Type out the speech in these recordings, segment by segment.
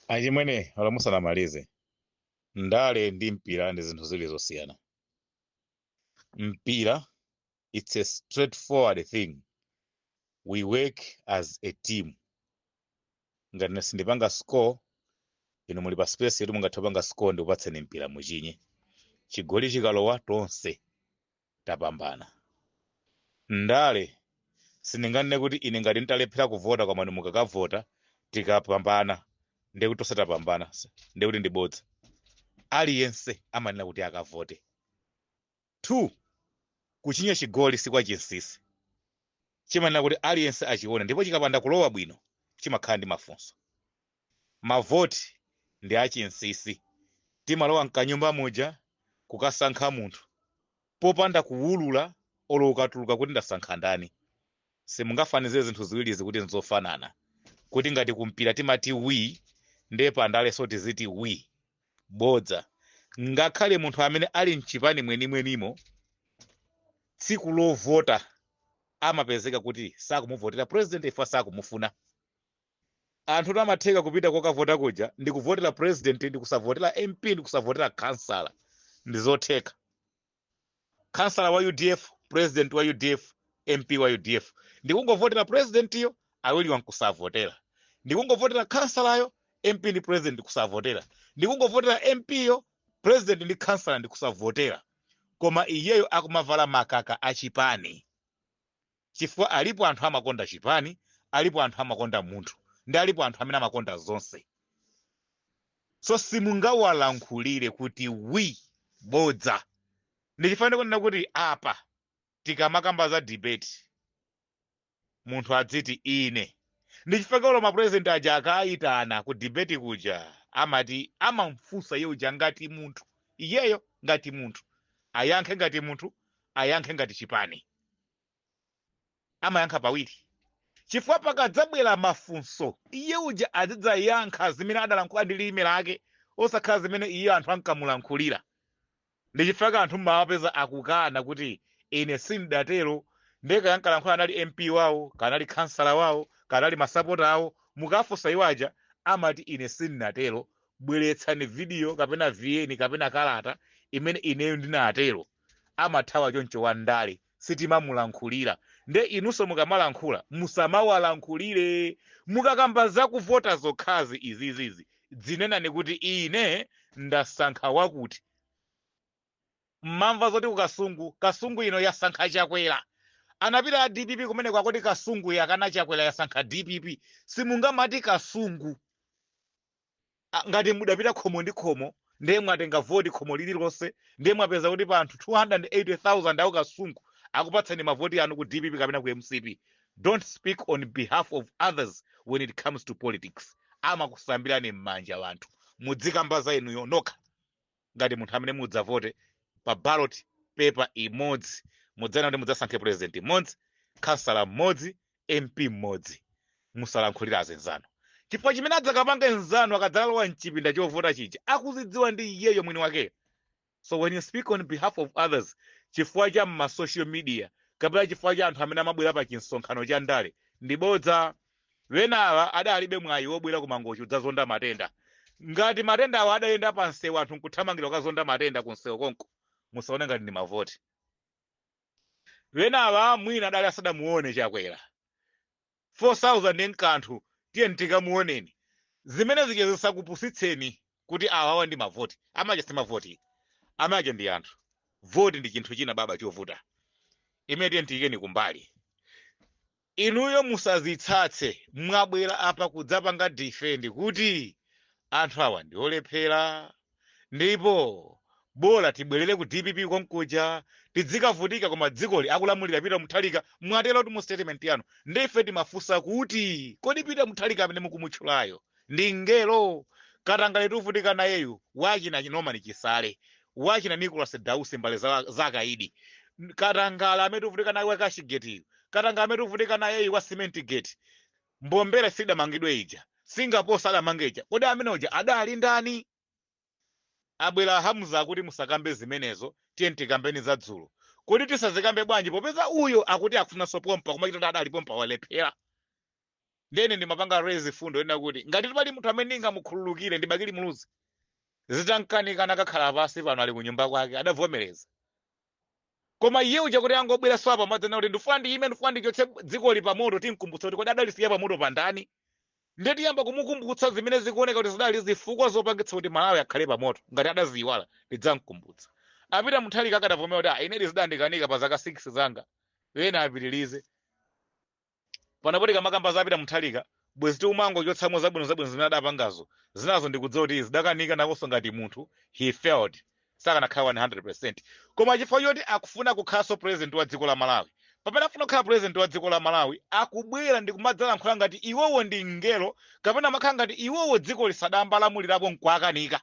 Achimwene, wala musanamalize, ndale ndi mpira ndi zinthu ziwiri zosiyana. Mpira, it's a straightforward thing. We work as a team. Ngati ine sindipanga score, inu muli pa space yetu, mungathe kupanga score, ndikupatseni mpira muchinye. Chigoli chikalowa, tonse tapambana. Ndale, sindinganene kuti ine ngati nditalephera kuvota koma inu mukakavota tikapambana, ndekuti tonse tapambana, ndekuti ndibodza. Aliyense amanena kuti akavote. Two, kuchinya chigoli si kwa chinsinsi, chimanena kuti aliyense achione, ndipo chikapanda kulowa bwino chimakhala ndi mafunso. Mavoti ndi achinsinsi. Timalowa mkanyumba muja kukasankha munthu popanda kuwulula olo ukatuluka kuti ndasankha ndani. Simungafanizire zinthu ziwirizi kuti nzofanana, kuti ngati kumpira timati we, ndiye pandaleso tiziti we. Bodza. Ngakhale munthu amene ali mchipani mwenimwenimo, tsiku lovota amapezeka kuti sakumuvotera president ifo sakumufuna. Anthu amatheka kupita kokavota kuja ndi kuvotera president ndi kusavotera MP ndi kusavotera kansala. Ndi zotheka. Kansala wa UDF, president wa UDF, MP wa UDF, ndikungovotera presidentiyo, awiri wankusavotera. Ndikungovotera kansalayo, MP ndi president kusavotera. Ndikungovotera MP yo, president ndi kansala ndikusavotera. Koma iyeyo akumavala makaka achipani, chifukwa alipo anthu amakonda chipani, alipo anthu amakonda munthu, ndi alipo anthu amene amakonda zonse. So simungawalankhulire kuti we. Bodza. Ndichifanire kunena kuti apa tikamakamba za debate, munthu adziti ine ndichifukwa ulo mapresident aja akayitana ku debate kuja, amati amamfunsa iye uja ngati munthu, iyeyo ngati munthu ayankhe ngati munthu, ayankhe ngati chipani. Amayankha pawiri, chifukwa pakadzabwera mafunso iye uja azidzayankha zimene adalankhula ndi lilime lake, osakhala zimene iye anthu ankamulankhulira. Ndichifukwa anthu mmawapeza akukana kuti ine sindatero. Ndeka yankalankhula anali MP wawo, kanali kansala wawo, kanali masapota awo. Mukafunsa iwo aja amati ine sindinatero, bweretsani video kapena VN kapena kalata imene ineyo ndinatero. Amathawa choncho. Wandale sitimamulankhulira. Nde inunso mukamalankhula musamawalankhulire. Mukakamba zakuvota zokhazi izizizi, dzinenani kuti ine ndasankha wakuti. Mmamva zoti kukasungu, Kasungu ino yasankha Chakwera. Anapita a DPP kumeneko, akuti Kasungu yakana Chakwera, yasankha DPP. Simungamati Kasungu. Ngati mudapita khomo ndi khomo, ndiye mwatenga voti khomo lililonse, ndiye mwapeza kuti pa anthu 280,000 aku Kasungu akupatsani mavoti anu ku DPP kapena ku MCP. Don't speak on behalf of others when it comes to politics. Amakusambirani m'manja wanthu. Mudzikamba za inuyo nokha ngati munthu amene mudzavote pa ballot paper imodzi. Mudzana kuti mudzasankhe president mmodzi, kansala mmodzi, MP mmodzi. Musalankhulire azinzanu, chifukwa chimene adzakapanga nzanu akadzalowa mchipinda chovota chija akuzidziwa ndi iyeyo mwini wakeyo. So when you speak on behalf of others chifukwa cha ma social media kapena chifukwa cha anthu amene amabwera pa chinsonkhano cha ndale, ndi bodza. Wenawa adalibe mwayi wobwera ku Mangochi kudzazonda matenda. Ngati matenda awo adayenda pa msewu, anthu nkuthamangira kukazonda matenda ku msewu konko, musaone ngati ndi mavoti. Wenawa mwina adali asadamuone Chakwera. 4000 nkanthu, tiye tikamuoneni. Zimene zija zisakupusitseni kuti awawa ndi mavoti. Amache si mavoti, amache ndi anthu. Voti ndi chinthu china baba chovuta imene tiye tiyikeni kumbali. Inuyo musazitsatse. Mwabwera apa kudzapanga defend kuti anthu awa ndi olephera ndipo bola tibwerere ku DPP konkuja tidzikavutika, koma dzikoli akulamulira Peter Mutharika. Mwatero mu statement yanu. Ndife timafunsa kuti kodi Peter Mutharika amene mukumutchulayo ndi ngelo? Katangale tuvutika nayeyu, wachina Norman Chisale, wachina Nicholas Dausi, mbale za akaidi, katangale amene tuvutika naye wa Cashgate, katangale amene tuvutika nayeyu wa Cement Gate, Mbombela sidamangidwe ija, Singapore sadamange ija, kodi amene uja adali ndani? Abwera Hamza akuti musakambe zimenezo, tiye tikambeni za dzulo. Kodi tisazikambe bwanji popeza uyo akuti akufunanso pompa, kumachita kuti adali pompa walephera? Ndene ndimapanga raise fundo ena kuti ngati pali munthu amene ndingamukhululukire ndi Bakili Muluzi. Zitankanikana akakhala pasi pano ali kunyumba kwake, adavomereza. Koma iye uja kuti angobwera swapa madzana kuti ndifuna ndiyime, ndifuna ndichotse dzikoli pamoto, tinkumbutsa kuti kodi adalisiya pamoto pandani? Ndiye tiyamba kumukumbutsa zimene zikuoneka kuti zidali zifukwa zopangitsa kuti Malawi akhale pamoto. Ngati adaziyiwala, tidzamkumbutsa. Apita Mutharika akadavomera kuti, "Ah, inedi zidandikanika pa zaka 6 zanga, ena apitirize." Panopo tikamakamba za Apita Mutharika, bwezi tiumangochotsamo zabwino zabwino zimene adapangazo. Zinazo ndikudziwa kuti zidakanika nawonso ngati munthu, he failed, sakanakhala 100. Koma chifukwa choti akufuna kukhalanso president wa dziko la Malawi, pamene afuna kukhala president wa dziko la Malawi, akubwera ndi kumadzalankhula ngati iwowo ndi mngelo, kapena amakhala ngati iwowo dziko lisadamba lamulirapo nkwakanika.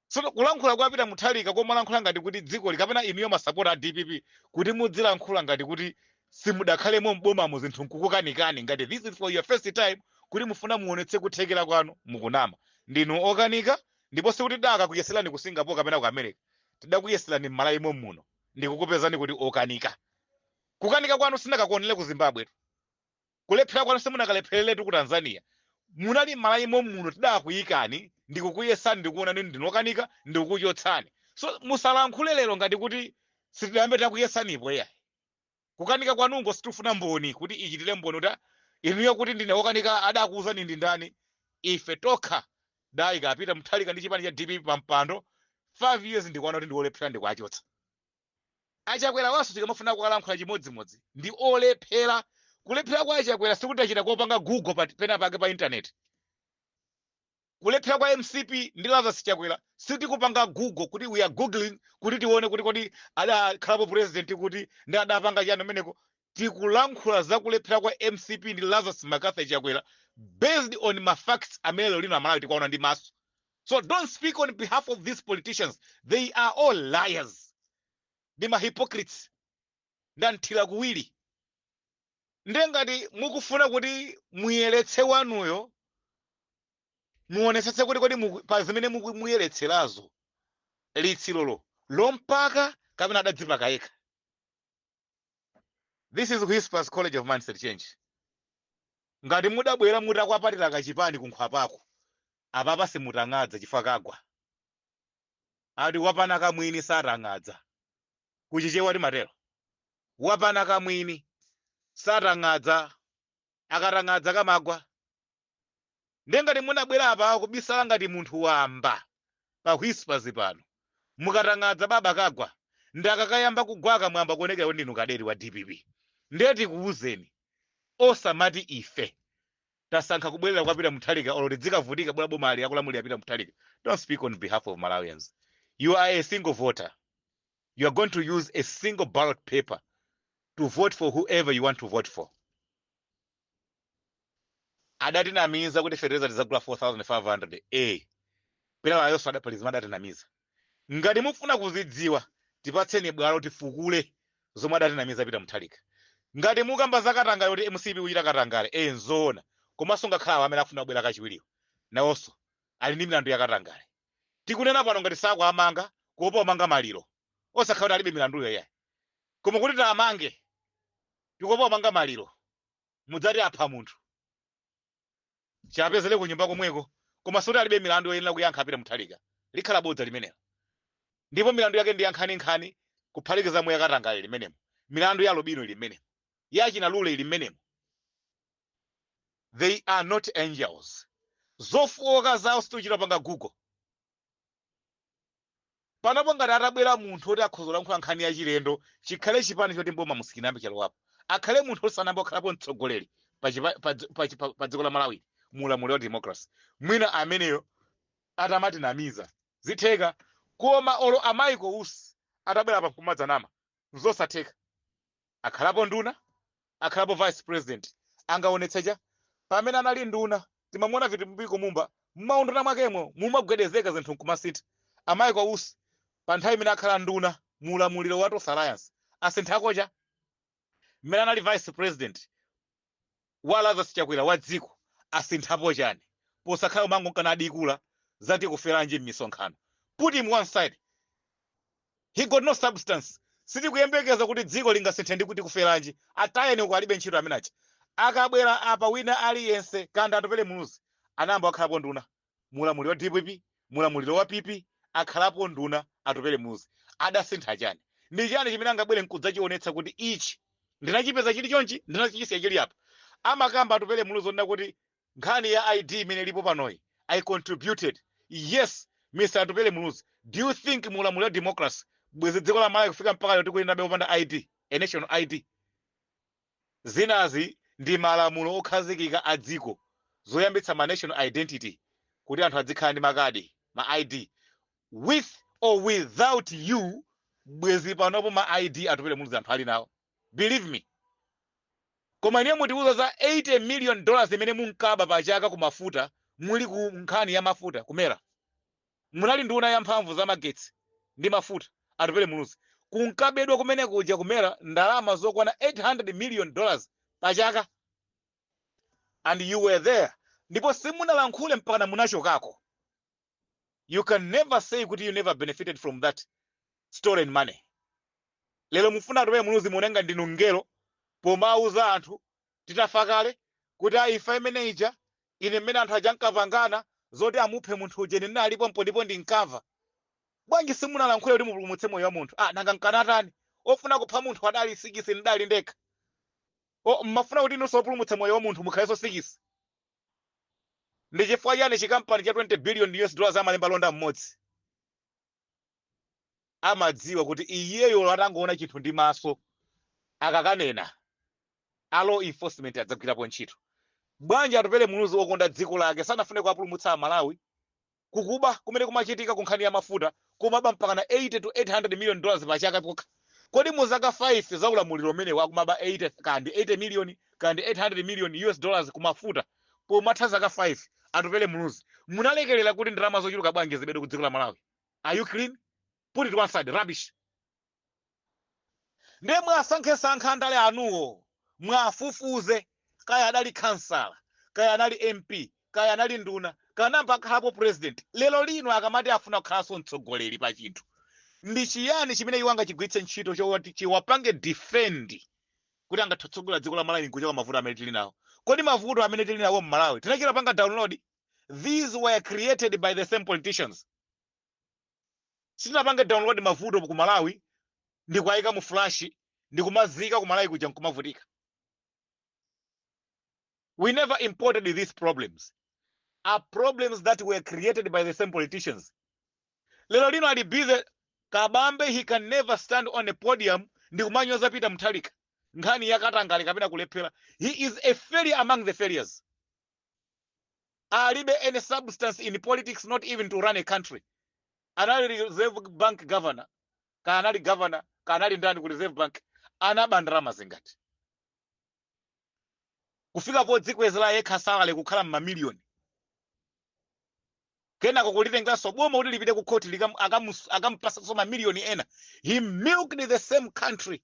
So kulankhula kwa Peter Mutharika komalankhula ngati kuti dzikoli, kapena inuyo masapota a DPP, kuti mudzilankhula ngati kuti simudakhalemo m'bomamo, zinthu nkukukanikani, ngati this is for your first time, kuti mufuna muonetse kuthekera kwanu, mukunama. Ndinu okanika. Ndipo sikuti dakakuyeserani ku Singapore kapena ku America, tidakuyeserani m'Malawi muno ndikukupezani kuti okanika. Kukanika kwanu sinakakuonere ku Zimbabwe, kulephera kwanu simunakalephereretu ku Tanzania. Munali m'Malawi muno, tidakuyikani ndikukuyesani, ndikuonani ndinu okanika, ndikukuchotsani. So musalankhule lero ngati kuti sitidayambe takuyesanipo, iyayi. Kukanika kwanungo sitifuna mboni kuti ichitire mboni kuti inuyo kuti ndine wokanika adakuwuzani ndi ndani. Ife tokha dayika apita Mutharika ndi chipani cha DPP pa mpando 5 years, ndikuona kuti ndi olephera, ndikuachotsa. Achakwera wanso tikamafuna kukalankhula chimodzimodzi, ndi olephera. Kulephera kwa Achakwera sikuti achita kopanga Google pena pake pa internet. Kulephera kwa MCP ndi Lazarus Chakwera sitikupanga Google kuti we are googling kuti tione kuti kodi adakhalapo president kuti ndi adapanga chani umeneko. Tikulankhula za kulephera kwa MCP ndi Lazarus McCarthy Chakwera based on ma facts amene lero lino Amalawi tikuwaona ndi maso. So don't speak on behalf of these politicians. They are all liars, ndi ma hypocrites, ndanthira kuwiri. Ndiye ngati mukufuna kuti muyeretse wanuyo, muonetsetse kuti kodi pa zimene mukumuyeretserazo, litsirolo lompaka kapena adadzipaka yekha. This is Whispers College of Mindset Change. Ngati mudabwera mutakwapatira kachipani kunkhwapako, apapa simutang'adza chifukwa kagwa. Ati wapana kamwini satang'adza, kuchichewa timatero, wapana kamwini satang'adza, akatang'adza kamagwa. Ndiye ngati munabwera apa kubisala ngati munthu wamba pa Whispers pano, mukatang'adza baba kagwa. Ndakakayamba kugwaka, mwamba kuonekera kuti ndinu kadeti wa DPP. Ndiye tikuwuzeni, osamati ife tasankha kubwerera kwa Peter Mutharika olo tidzikavutika, bwera boma ali akulamulira Peter Mutharika. Don't speak on behalf of Malawians. You are a single voter. You are going to use a single ballot paper to vote for whoever you want to vote for. Adatinamiza kuti fetereza tidzagula 4500. Pera ayonso adapalizima, adatinamiza. Ngati mufuna kuzidziwa, tipatseni bwalo tifukule zomwe adatinamiza Peter Mutharika. Ngati mukamba za katangale, kuti MCP kuchita katangale, nzoona. Komanso ngakhala awo amene akufuna kubwera kachiwiriwo, nawonso ali ndi milandu ya katangale. Tikunena pano, ngati sakuamanga, kuopa umanga maliro, osakhala kuti alibe milanduyo, iyayi. Koma kuti taamange, tikuopa umanga maliro, mudzati apha munthu, chapezere ku nyumba komweko. Koma sikuti alibe milandu yoyenera kuyankha Peter Mutharika, likhala bodza limenelo. Ndipo milandu yake ndi yankhaninkhani, kuphatikiza ya katangale ili mmenemo, milandu ya lobino ili mmenemo, ya chinalule ili mmenemo. They are not angels. Zofowoka zawo situchita panga Google panopo. Ngati atabwera munthu oti akhoza kulankhula nkhani ya chilendo, chikhale chipani choti mboma musikinambe chalowapo, akhale munthu osanamba okhalapo mtsogoleri pa dziko la Malawi muulamuliro wa democracy, mwina ameneyo atamatinamiza zitheka. Koma olo a Michael Usi atabwera pa kumadzanama, nzosatheka. Akhalapo nduna, akhalapo vice president, angaonetsecha pamene anali nduna? Timamuona Vitumbiko Mumba mmaunduna mwakemo mumagwedezeka zinthu nkumasintha. A Michael Usi pa nthawi imene akhala nduna muulamuliro wa Tonse Alliance asinthakocha? Mmene anali vice president wa Lazarus Chakwera wa dziko asinthapo chani, posakhala umango nkana adikula zati kuferanji m'misonkhano? Put him one side, he got no substance. Sitikuyembekeza kuti dziko lingasinthe ndi kuti kuferanji. Atayeni uko, alibe ntchito amenachi. Akabwera apa wina aliyense, kanda Atupele Muluzi anayamba wakhalapo nduna mulamuliro wa DPP, mulamuliro wa PP, akhalapo nduna. Atupele Muluzi adasintha chani? Ndi chani chimene angabwere nkudzachionetsa kuti ichi ndinachipeza chili chonchi, ndinachisiya chili apa? Amakamba Atupele Muluzi onena kuti nkhani ya ID imene ilipo panoyi, I contributed. Yes, Mr Atupele Muluzi, do you think mulamuliro wa democracy bwezi dziko la Malawi kufika mpaka lero tikuyendabe opanda ID, a national ID? Zinazi ndi malamulo okhazikika a dziko zoyambitsa ma national identity kuti anthu adzikhala ndi makadi, ma ID. With or without you, bwezi panopo ma ID, Atupele Muluzi, anthu ali nawo, believe me. Koma iniyo mutiuza za $80 million imene munkaba pachaka ku mafuta, muli ku nkhani ya mafuta ku MERA, munali nduna ya mphamvu za magetsi ndi mafuta. Atupele Muluzi, kunkabedwa kumene kuja ku MERA ndalama zokwana $800 million pachaka, and you were there, ndipo simunalankhule mpakana munachokako. You can never say kuti you never benefited from that stolen money. Lero mufuna, Atupele Muluzi, munenga ndinu ngelo pomauza anthu titafa kale kuti aifa imene ija, ine mmene anthu aja ankapangana zoti amuphe munthu uja, ine ndinalipo ndipo ndinkamva. Bwanji simunalankhule kuti mupulumutse moyo wa munthu? Ah, nanga nkanatani? Ofuna kupha munthu adali 6, ndidali ndekha. O, mmafuna kuti inunso opulumutsa moyo wa munthu mukhalenso 6? Ndi chifukwa chani chikampani cha 20 billion US dollars amalemba londa mmodzi? Amadziwa kuti iyeyo atangoona chinthu ndi maso, akakanena, a law enforcement adzagwirapo ntchito. Bwanji Atupele Muluzi, okonda dziko lake, sanafune kuwapulumutsa Amalawi kukuba kumene kumachitika ku nkhani ya mafuta, kumaba mpaka na 80 to $800 million pachaka pokha? Kodi mu zaka 5 za ulamuliro umenewu akumaba 80 kandi 80 million kandi 800 million US dollars kumafuta, pomatha zaka 5, Atupele Muluzi, munalekelera kuti ndalama zochuluka bwanji zibedwe ku dziko la Malawi? Are you clean? Put it one side, rubbish. Ndiye mwasankhesankha andale anuwo, mwafufuze, kaya adali kansala, kaya anali MP, kaya anali nduna, kanamba akhalapo president, lero lino akamati afuna kukhalanso mtsogoleri pa chinthu, ndi chiyani chimene iwo angachigwiritse ntchito choti chiwapange defend kuti angathe kutsogolera dziko la Malawi nkuchoka mavuto amene tili nawo? Kodi mavuto amene tili nawo m'Malawi tinachita panga download? These were created by the same politicians. Sitinapange download mavuto ku Malawi ndi kuayika mu flash ndi kumazika ku Malawi kuja nkumavutika. We never imported these problems, are problems that were created by the same politicians. Lero lino ali busy Kabambe. He can never stand on a podium ndi kumanyoza Peter Mutharika nkhani yakatangale kapena kulephera. He is a failure among the failures. Alibe any substance in politics, not even to run a country. Anali Reserve Bank governor, ka anali governor, ka anali ndani ku Reserve Bank, anaba ndalama zingati kufika podzikwezera yekha salary kukhala m'mamiliyoni, kenako kulitenganso boma kuti lipite ku khoti akamupasanso mamiliyoni ena? He milked the same country.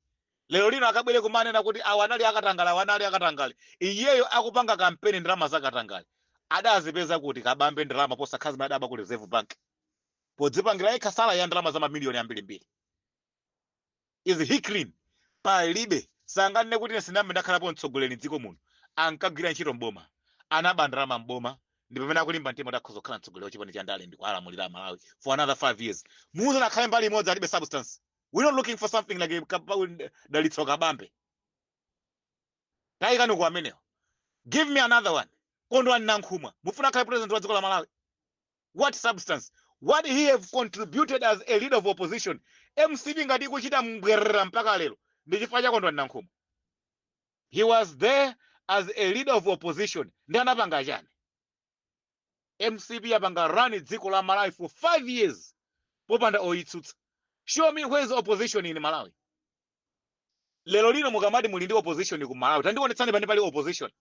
Lero lino akabwere kumanena kuti awa anali akatangale, awa anali akatangale, iyeyo akupanga kampeni ndalama zakatangale. Adazipeza kuti Kabambe ndalama posakhala zimene adaba ku Reserve Bank podzipangira yekha salary ya ndalama za mamiliyoni ambirimbiri? Is he clean? Palibe sanganene kuti ine sinambe ndakhalapo mtsogoleri mdziko muno. Ankagwira ntchito mboma, anaba ndalama mboma, ndi pamene akulimba mtima kuti akhoza kukhala mtsogoleri wa chipani cha ndale ndi kuwalamulira Amalawi for another 5 years. Muuzeni akhale mbali imodzi, alibe substance. We're not looking for something like a Dalitso Kabambe. Tayikani ku amenewo. Give me another one. Kondwani Nankhumwa, mufuna akhale president wa dziko la Malawi? What substance? What he have contributed as a leader of opposition? MCP ngati ikuchita mbwerera mpaka lero ndi chifukwa cha Kondwani Nankhumwa. He was there as a leader of opposition, ndi anapanga chani? MCP yapanga run dziko la Malawi for 5 years popanda oyitsutsa. Show me where is opposition in Malawi. Lero lino mukamati muli ndi opposition ku Malawi, tandionetsani pane pali opposition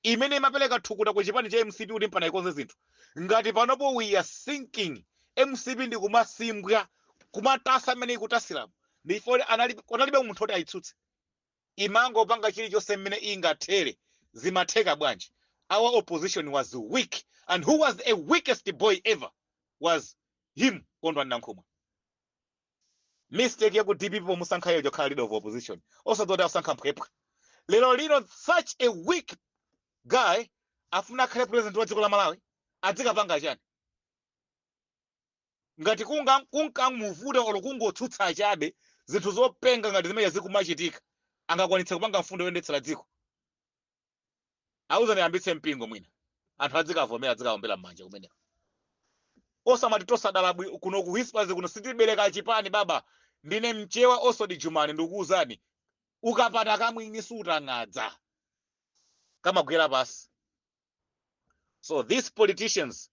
imene imapereka thukuta ku chipani cha MCP kuti mpana ikonze zinthu. Ngati panopo we are sinking, MCP ndi kumasimbwa, kumatasa mmene ikutasiramo, ndi chifukwa analibe munthu oti ayitsutse. Imangopanga chilichonse mmene ingathere. Zimatheka bwanji? Our opposition was weak, and who was the weakest boy ever was him, Kondwani Nankhumwa. Mistake yaku DPP pomusankha iye kukhala leader of opposition, osadzoti asankha mphwepwa. Lero lino such a weak guy afuna akhale president wa dziko la Malawi. Adzikapanga chani ngati kunga kunkamuvuta olo kungotsutsa chabe zinthu zopenga ngati zimene zikumachitika? Angakwanitse kupanga mfundo yoyendetsera dziko? Auzani ayambitse mpingo, mwina anthu adzikavomera, adzikawombera m'manja kumeneko. Osamati tosadala kuno ku Whispers kuno sitibereka chipani baba. Ndine Mchewa Oswald Jumani, ndikukuwuzani, ukapata kamwini sutang'adza, kamagwera pasi. So these politicians,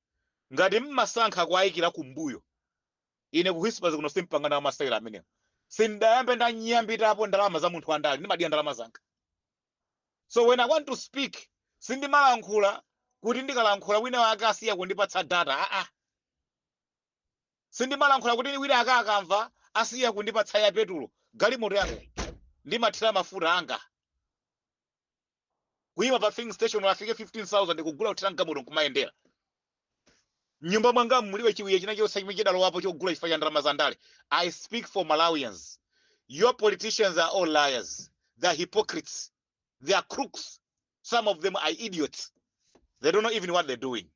ngati mmasankha kuayikira kumbuyo, ine ku Whispers kuno simpangana amasewera amenewo. Sindayambe ndanyambitapo ndalama za munthu wandale, ndimadya ndalama zanga. So when I want to speak, sindimalankhula kuti ndikalankhula wina wake asiya kundipatsa data. Aa, sindimalankhula kuti wina ake akamva asiya kundipatsa ya petulo. Galimoto yanga ndimathira mafuta anga, kuyima pa filling station afike 15,000, kugula, kuthira mgalimoto nkumayendera. Mnyumba mwanga mulibe chiwiya china chonse chimene chidalowapo chogula chifukwa cha ndalama za ndale. I speak for Malawians. Your politicians are all liars, they are hypocrites, they are crooks, some of them are idiots, they don't know even what they're doing.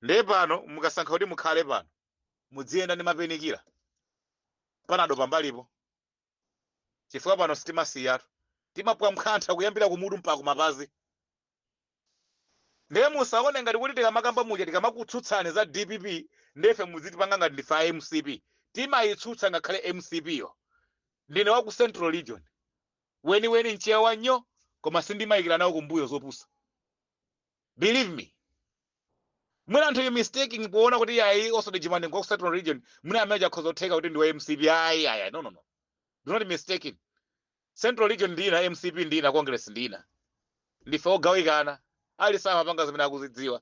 Ndiye pano mukasankha kuti mukhale pano, mudziyenda ndi mapenikira panado pambalipo, chifukwa pano sitimasiyatu, timapwa mkhantha kuyambira kumutu mpaka kumapazi. Ndiye musaone ngati kuti tikamakamba muja, tikamakutsutsani za DPP, ndefe muzitipanga ngati ndife a MCP. Timayitsutsa ngakhale MCP yo. Ndine wa ku Central Region weniweni, Mchewa nyo, koma sindimayikira nawo kumbuyo zopusa. Believe me, mwina anthu you mistaking kuona kuti ayi, Oswald Jumani wa ku Central Region, mwina amene akhoza kutheka kuti ndi wa MCP. Ayi, ayi, no, no, no, do not mistaking. Central Region ndina, MCP ndina, Congress ndina. Ndife ogawikana, ali samapanga zimene akuzidziwa.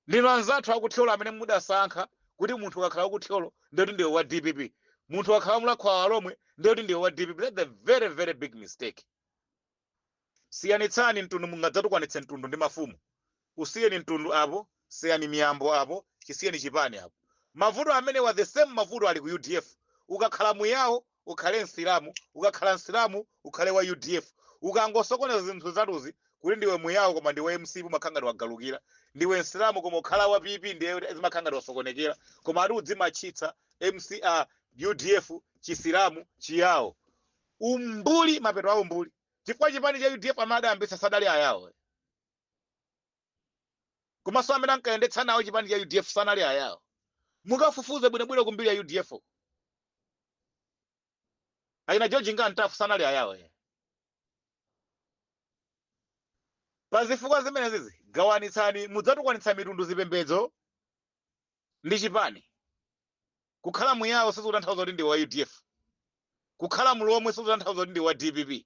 Ndinu anzathu akuthyolo amene mudasankha kuti munthu ukakhala wakuthyolo ndiyoti ndiwe wa DPP, munthu ukakhala mulakhwawa lomwe ndiyoti ndiwe wa DPP. That's a very, very big mistake. Siyanitsani mtundu, mungadzatukwanitse mtundu ndi mafumu. Usiyeni mtundu apo, siyani miyambo apo, chisiyeni chipani apo. Mavuto amene wa the same mavuto ali ku UDF. Ukakhala Muyawo ukhale Msilamu, ukakhala Msilamu ukhale wa UDF. Ukangosokoneza zinthu zatuzi kuti ndiwe Muyawo koma ndiwe MCP, umakhala ngati wagalukira. Ndiwe Msilamu koma ukhala wa PP, ndiye zimakhala ngati wasokonekera. Koma ati udzimachitsa MC, UDF, Chisilamu, Chiyawo, umbuli, mapeto a umbuli, chifukwa chipani cha UDF amene adayambitsa sadali Ayawo, komanso amene ankayendetsa nawo chipani cha UDF sanali Ayawo. Mukafufuze bwinobwino kumbiri ya UDF, aina George Ngantafu sanali Ayawo. Pa zifukwa zimene zizi gawanitsani, mudzatukwanitsa mitundu, zipembedzo ndi chipani. Kukhala Muyawo sizikutanthauza kuti ndi wa UDF, kukhala Mulomwe sizikutanthauza kuti ndi wa DPP.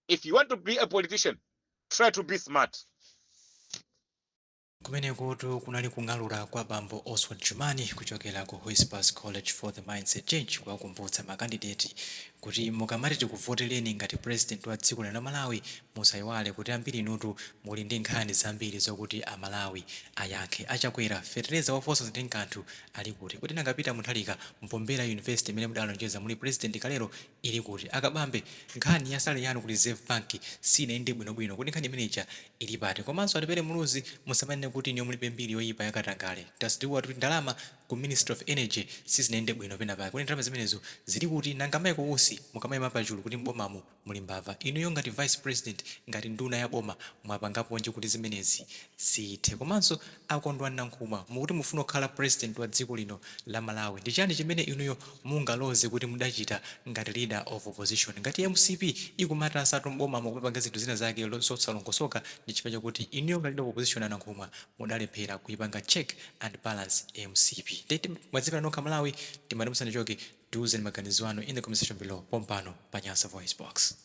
If you want to be a politician, try to be smart. Kumenekutu kunali kung'alura kwa bambo Oswald Jumani kuchokera ku Whispers College for the Mindset Change, kuwakumbutsa makandideti kuti mukamati tikuvotereni ngati president wa dziko lino la Malawi, musayiwale kuti ambiri inutu muli ndi nkhani zambiri zokuti Amalawi ayankhe. Achakwera, fetereza wa 4,000 ndi kanthu ali kuti? Kuti nangapita Mutharika, Mpombera University imene mudalonjeza muli president kalero ili kuti? Akabambe, nkhani ya salary yanu ku Reserve Bank sinayende bwinobwino, kuti nkhani imeneja ili pati? Komanso Atupele Muluzi, musamanene kuti niyo mulibe mbiri yoyipa yakatangale. Tadziwa kuti ndalama ku Ministry of Energy sizinayende bwino penapake, kuti ndalama zimenezo zili kuti? Nanga Michael Usi, mukamayima pachulu kuti mbomamo muli mbava, inuyo ngati vice president, ngati nduna ya boma, mwapangaponji kuti zimenezi zithe? Komanso Akondwani Nankhumwa, mukuti mufuna kukhala president wa dziko lino la Malawi, ndi chani chimene inuyo mungaloze kuti mudachita ngati leader of opposition? Ngati MCP ikumatasatu mbomamo, kumapanga zinthu zina zake zosalongosoka, ndi chifukwa chakuti inuyo ngati leader of opposition Anankhumwa mudalephera kuipanga check and balance MCP. Ndeti mwadzimvera nokha Malawi. Timati musanachoke, tiuzeni maganizo anu in the comment section below pompano pa Nyasa Voice Box.